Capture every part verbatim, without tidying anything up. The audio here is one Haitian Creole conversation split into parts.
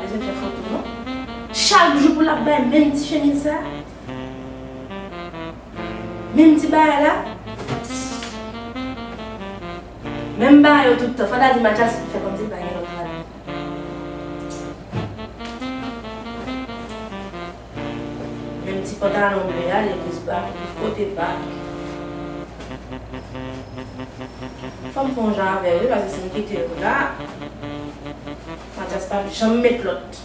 Bezwen fè foto, non? Chak jou pou l ap bay menm ti chemiz sa? Menm ti bagay la? Menm bagay yo tout tan. Fò ta di Mathias fè kòmsi l pa gen lòt bagay. Menm ti pantalon ble a, legliz bak, kote bak. Fò m fè yon jan avè l, wi, paske si m kite l la, Mathias p ap janm met lòt.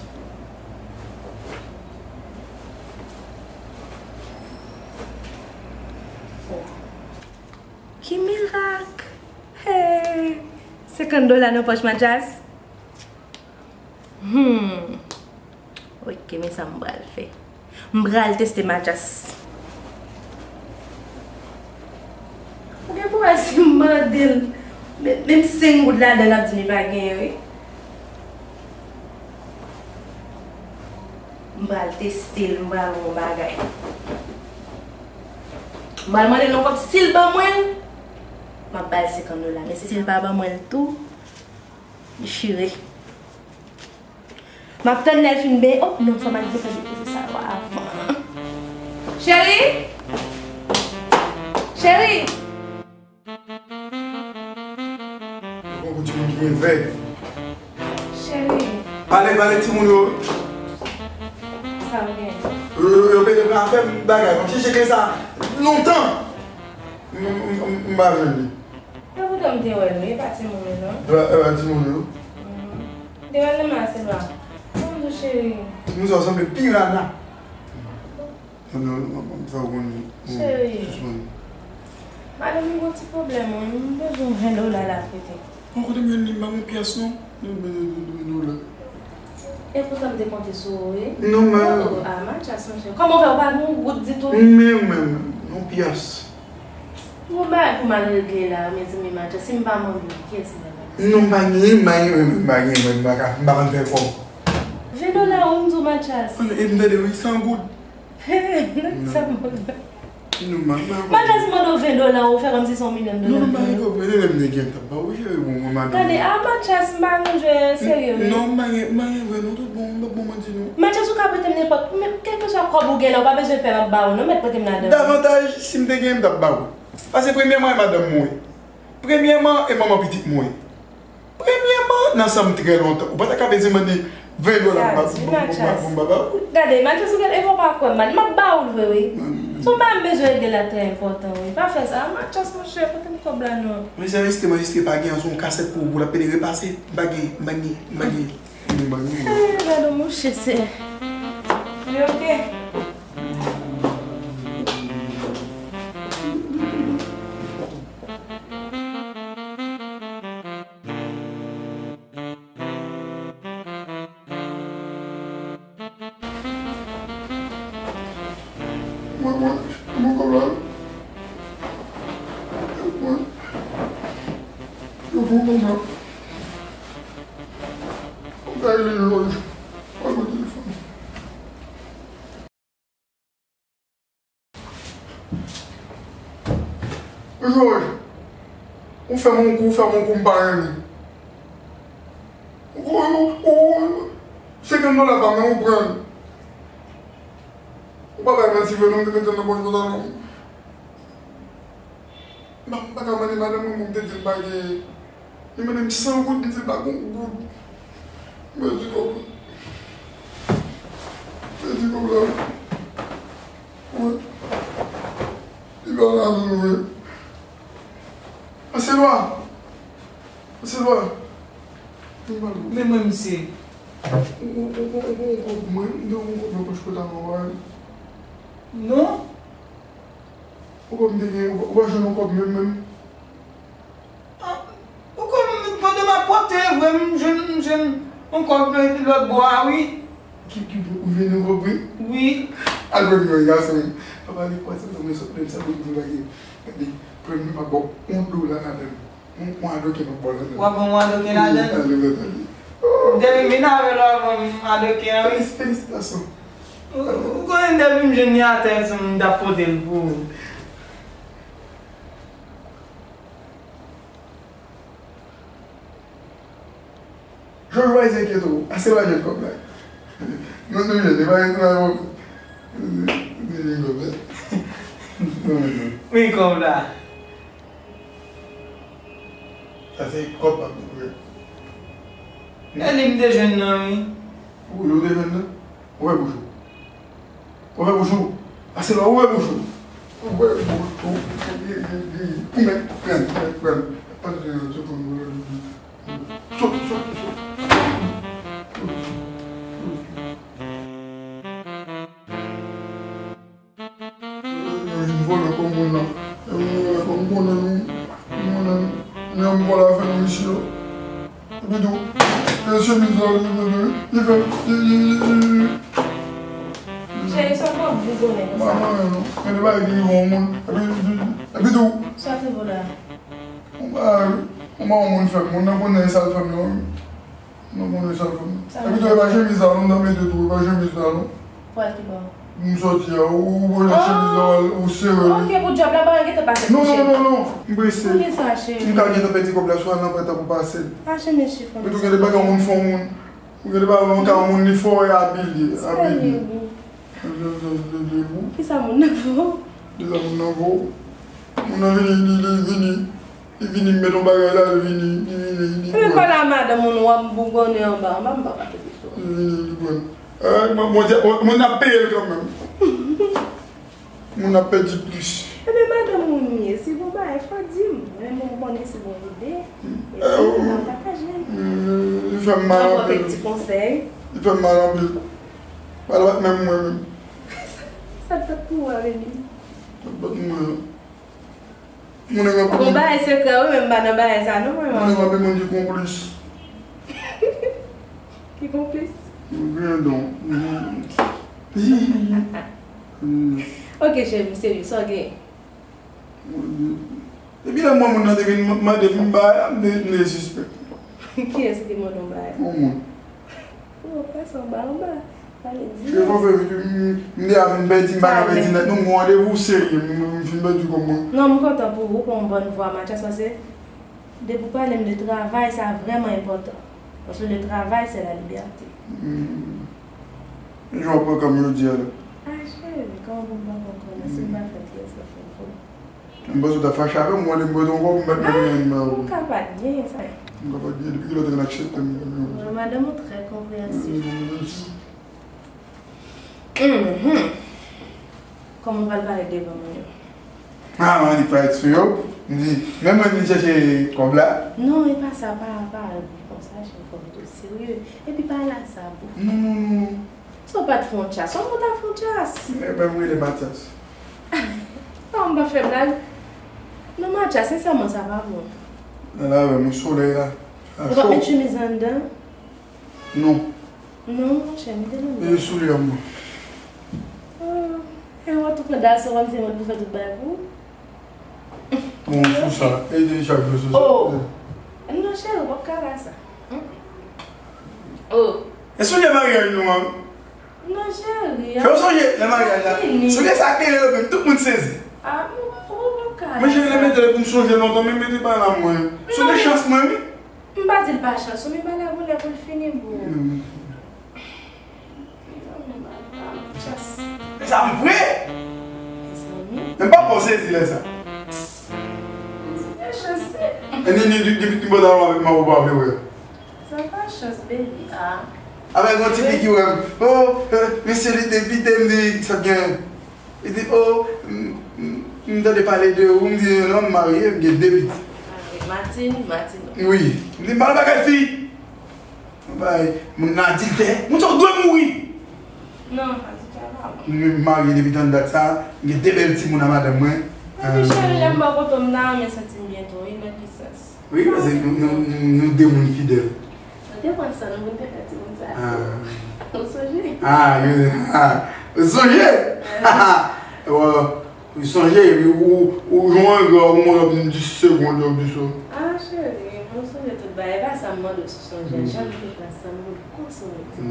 Oh. Ki mirak! Hey! Senkant dola nan pòch Mathias. Hmm. Ok, men sa m pral fè. M pral teste Mathias. Ou gen pou wè si m mande l men- menm senk goud ladan l ap di m li pa genyen, wi. M pral teste l, m pral wè yon bagay. M pral mande l yon kòb, si l ban mwen l, m ap ba l senkant dola. Men si l pa ban mwen l tou, li chire. M ap tann lè l fin benyen. Oh, non, fò m al depoze sa yo avan. Cheri! Cheri! Yon gwo timoun ki gen vèv. Cheri! Pale, pale timoun yo. Sa w gen? Yo, yo, yo pede pa fè m bagay. M chèche ke sa lontan. M, m, m, m pa jwenn li. E poutan m te wè l, wi, e pa timoun yo, non. E pa, e pa timoun yo. Mm. M te wè l nan Maselwa. Kòman w di, cheri? Timoun sa yo sanble pirana. Non, non, non, non, sa w konn, non, cheri, sispann. Madanm, m gon ti pwoblèm, wi. M bezwen ven dola la, prete. Bon, kote m jwenn li? M pa gon pyès, non. Non, non, non, non, non, non, la. E poutan m te konte sou ou, wi. Non, men. Oh, ah, Mathias, monchè. Kòman w fè, ou pa gen yon goud ditou? Men, men, men, yon pyès. Yon bagay pou m al regle la, mezanmi, Mathias, si m pa mande w, kiyès m pral mande? Non, m pa genyen, m pa genyen, m pa genyen, m pa ka, m pa konn fè kòb. Ven dola, wi, m di w, Mathias. E m tande, wi, san goud. Hey, sa bon. Non, m pa, m pa konn. Mathias mande w ven dola, ou fè kòmsi se yon milyon dola. Non, non, m pa gen kòb, men lè m te gen, m t ap ba ou, cheri, bon, bon, madanm. Tande, ah, Mathias, m pa nan jwe serye, wi. Non, m pa gen, m pa gen vre, non, tout bon, m p ap bon manti, non. Mathias, ou ka prete m nenpòt, men kèlkeswa kòb ou gen la, ou pa bezwen pè m ap ba ou, non, mèt prete m ladan. Davantaj, si m te gen, m t ap ba ou. Paske premyèman, e madanm mwen. Premyèman, e manman pitit mwen. Premyèman, nan san m trè lontan, ou pa ta ka bezwen mande ven dola pou m ba, pou m ba, pou m ba, ba ou. Gade, Mathias, ou gen, e fò w pa kwè m mal. M ap ba ou l vre, wi. Se yon bagay m bezwen regle la trè enpòtan, wi. Pa fè sa, Mathias, monchè, pote m kòb la, non. Men se anrejistre, m anrejistre, pa gen anyen, se yon kasèt pou ou, pou l ap pede repase. M pa gen, m pa gen, m pa gen. M pa gen. Eh, gade yon mouche, se. Li oke. Mwen, mwen, mwen, kòb la. Mwen, yo pran kòb la. Mwen ta rele Jòj. Mwen pran telefòn. Jòj, ou fè m yon kou, ou fè m yon kou m pa renmen. Ou, ou, ou, senkant dola pa m nan, ou pran l. Ou pa bay manti vre non, m te mete l nan pòch pantalon. M pa, m pa ka mande madanm mwen, m te di l pa gen. Li mande m san goud, m di l pa gon goud. M pèdi kòb la. M pèdi kòb la. Wi. Li pa la menm vre. Maselwa! Maselwa! Vin pale. Men mwen, misye. Ou, ou, ou, ou, ou, ou, mwen, m te yon kòb nan pòch pantalon, wi. Non? Ou pa m te gen, ou pa jwenn yon kòb menm, menm? Ah, ou konn, pandan m ap pote, vre, m jwenn, m jwenn yon kòb nan lòt bò a, wi. Ki, ki, ou jwenn yon kòb, wi? Wi. Al pran yon gason. Papa, li kwè se mwen sot menm sa pou di bagay. Gade, pran m pa ba w yon dola ladan l. Yon, yon adoken m ap ba w ladan l. W ap ban m yon adoken ladan l? Wi, ale, ale, ale. Oh. Depi m vin avè l, w ap ban m adoken an, wi. Felis-, felisitasyon. Ou, ou konnen depi m jwenn li atè, se m t ap pote l pou ou. Jojo pa enkyete w, ase lajan kòb la. Non, non, non, li pa gen travay ankò. Li gen kòb la. Non, non, non. Men kòb la. Sa se kòb m ap di w. E li m te jwenn nan, wi. Ou, ou te jwenn nan? Ouvè bouch ou. Ouvè bouch ou. Ase la, ouvè bouch ou. Ouvè bouch ou. Ou mèt pran, mèt pran. Pa di, sot, sot, sot, sot. Yon vòlè kòm mwen nan. Yon vòlè kòm konnen nou. Konnen nou. Men yon vòlè avè nou isi yo. Epi tou, e chemiz la, li, li, li, li fè, li, li, li, li, li. Cheri, sa w ap bougonnen konsa? Manman, non. Gen de bagay ki rive yon moun. Epi, epi, epi tou. Sa te vo la? Yon bagay, yon bagay yon moun fè m. Moun nan konnen sa l fè m, non. Non, moun nan konnen sa l fè m. Sa epi tou, e pa chemiz la, non, m t ap mete tou, e pa chemiz la, non. Pral ki bò? M soti a, ou, ou pran chemiz la, ou sere li. Ok, pou djòb la, pa gentan pase. Non, non, non, non, m prese. Poukisa, cheri? M ka gentan pèdi kòb la, swa nan pran tan pou pase l. Achte men chifon. Epi tou, gen de bagay yon moun fè yon moun. Ou gen de bagay yon ka yon moun li fò e abil li, abil li. Kisa moun nan fè w? Kisa moun nan fè w? Moun nan vini, li, li vini, li vini met yon bagay la, li vini, li vini, li pran. Epi pale a madanm moun w ap bougonnen anba, anba m pa ka tande sa. Li vini, li pran. Eh, mwen, mwen, mwen ap peye l kanmenm. Moun ap pèdi plis. Ebyen, madanm moun ye, si bon bagay, fò di m. Mwen menm, mwen konnen se bon lide. Epi, m ap pataje l. Li fè m mal anpil. Mwen ba w kèk ti konsèy. Li fè m mal anpil. Pale bat menm mwen menm. Sa t ap pou ou, Amelie? Sa t bat mwen. Moun nan gen anpil moun. Bon, bagay sekrè, wi, men m pa nan bagay sa, non, mwen. Moun nan gen anpil moun ki konplis. Ki konplis? Mwen gen don. Ok, cheri, m serye, sa w gen? Depi lè mwen moun nan te vin mande m bagay la, m te, m te sispèk. Kiyès ki te mande w bagay? Yon moun. Oh, pase anba, anba. Pale di. Cheri, fò fè vit, m, m deja vin pèdi, m pa ka pèdi nèt, non, m gon randevou serye, m, m fin pèdi kòb mwen. Non, m kontan pou ou, pou yon bòn vwa, Mathias, paske depi w pale m de travay, sa vrèman enpòtan. Paske le travail, c'est la liberté. Hmm. Men jan w pran kòm yo di a la. Ah, cheri, kòman pou m pa pran kòm? Si m pa fè pyès la, fè m fou. M panse w ta fache avè m, w ale m prete yon kòb, m pa t menm gen anyen ba ou. Ou ka pa t gen sa. M ka pa t gen, depi kilè w te konn aksepte m? Madanm ou trè konpreyansif. Mhm. Kòman w pral pale devan moun yo? Ah, mwen di pa eksprè yo. M di, men mwen vin chèche kòb la. Non, e pa sa, pa, pa al konsa, cheri, fò w tou serye. Epi pa al a sa, boo. Non, non, non. Si w pa t fè yon chas, kòman w ta fè yon chas? Men, men, m rele Mathias. Non, m pa fè blag. Non, Mathias, sensèman, sa pa bon. Nan la, avè m, solèy la. Ou pa t met chemiz anndan? Non. Non, monchè, mete nan men. E soulye m. Oh, e w tou pran daso kòmsi mwen pou fè tout bagay pou ou. Bon, sou sa. E de chak jou sou sa. Oh. Non, cheri, w p ap ka ba sa. Oh. E soulye maryaj nou an? Non, cheri. Fè w sonje lè maryaj la. Soulye sa klere yo menm, tout moun sezi. Ah, ou p ap ka. Mwen, cheri, lè mete l pou m sonje lontan, men mete pa la mwen. Se de chans mwen, wi. M pa di l pa chans ou, men ba l avè lè pou l fini, boo. Chans. Men sa m vre. Mezanmi. Men pa pòse di lè sa. Se de chans, se. E ni, ni, ni, ni, ni pantalon avèk manman ou pa vle wè. Sa pa chans, baby, ah. Avèk yon ti fi ki wè m. Oh, eh, mesye, li te pite, m di, sa gen. Li di, oh, m, m, m tande pale de ou, m di, non, m marye, m gen de pitit. Marye, Martine, Martine. Wi. M di, m pa nan bagay fi. Bay, moun nan adiltè. Moun sa w dwe mouri. Non, adiltè pa bon. M marye depi tann dat sa, m gen de bèl timoun a madanm mwen. Epi cheri, lè m bò kote w, m ta renmen santi m byen tou, wi, nan ki sans? Wi, paske nou, nou, nou, nou de moun fidèl. Nou te pran san nou pou n te fè timoun sa. Ah. Ou sonje? Ah, wi, ah. Ou sonje? Bon. Ou sonje, epi ou, ou, ou jwenn yon gran, ou mande m dis segonn, yo dis. Ah, cheri, mwen sonje tout bagay. E pa sa m mande w si w sonje. Jan nou te pran san nou, konsa w rete.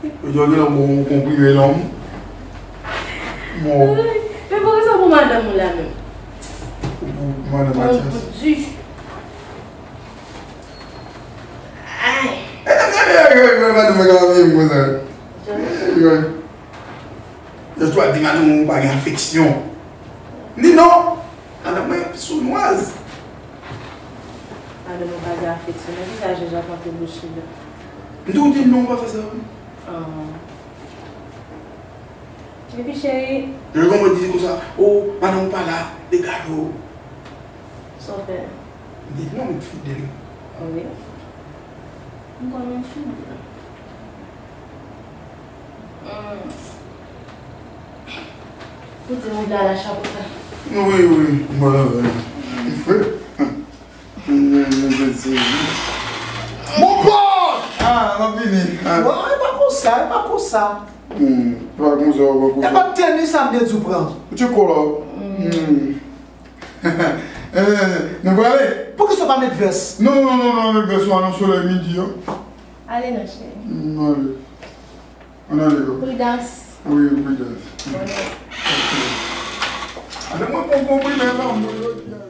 Yo di w gen yon bon konprime lanmou. Bon. Men poukisa pou madanm ou la menm? Pou, pou madanm Mathias. Pou di. Ey, madanm mwen ka anviye m konsa. Ey, ey. Yo twa di madanm ou pa gen afeksyon. M di non. Madanm mwen sounwaz. Madanm ou pa gen afeksyon. Men kisa Jean Jacques antre bouch li la? M di w di non, ou pa fè sa. Ah. Epi cheri. Yo konprann di konsa, o, madanm ou pa la, degaj ou. Sa w fè? M di non, m fidèl. Wi. M konnen w fidèl. Hmm. Ou di moun la la chapo sa. Wi, wi, m wè la, wi. M fre. Mon pòch! Ah, m ap vini. Ah. Non, e pa konsa, e pa konsa. Hmm, e pa konsa, e pa konsa. E pa teni sa m te di w pran. Ou tcheko la. Hmm. Eh, nou prale? Poukisa w pa met vès? Non, non, non, non, met vès ou a nan solèy midi yo. Ale non, cheri. Hmm, ale. Ann ale, go. Pridans. Wi, pridans. Bonè. Ok. Ale, mwen poko konprann, men pa mwen jodi a.